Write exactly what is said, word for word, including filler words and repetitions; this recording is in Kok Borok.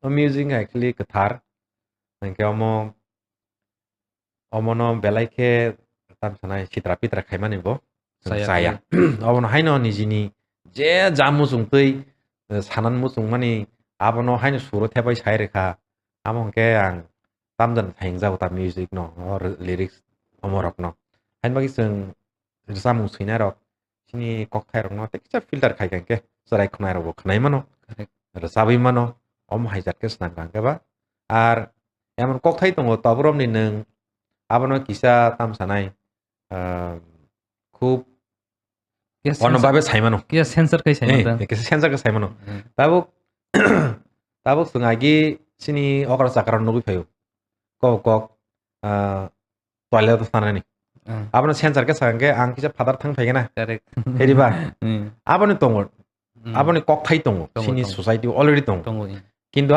O music actually kwthar. Hwnkhe omo, omono belai khe tam sanai sitra pitra khaimani bo. Chaya Chaya. Obo no haino nijini je ja muchung twi, eh, sanan muchung mani abono haino suro thepai sai rwkha. Amo hwnkhe ang tamjani thayung jago ta music no, o lyrics omo rok no. Hain bagwi chwng rwchapmung swinai rok chini kokthai rok no tei kisa filter khai kha hwnkhe chwrai khwnai rok bo khwnai mano. Correct. Rwchabwi mano. Omo hai jat khe swnam kha hwnkhe ba. Ar emon kokthai tongo toboromni nwng abono kisa tam sanai, ah, khub Kisa ono sensor, babe sai mano. Kisa sensor kai sai Eh, mano. Kisa sensor kai sai mano. Hmm. Tabuk, tabuk chwng agi chini okra chakra nugwi phaio. Kok kok, ah, toilet o thanani. Hmm. Abono sensor khe sakhe ang kisa father thang phaikhe na. Correct. Heri ba? Hmm. Aboni tongo. Hmm. Aboni kokthai tongo. Tongo, Chini tongo. Society already tongo. Tongo, hmm. Kintu a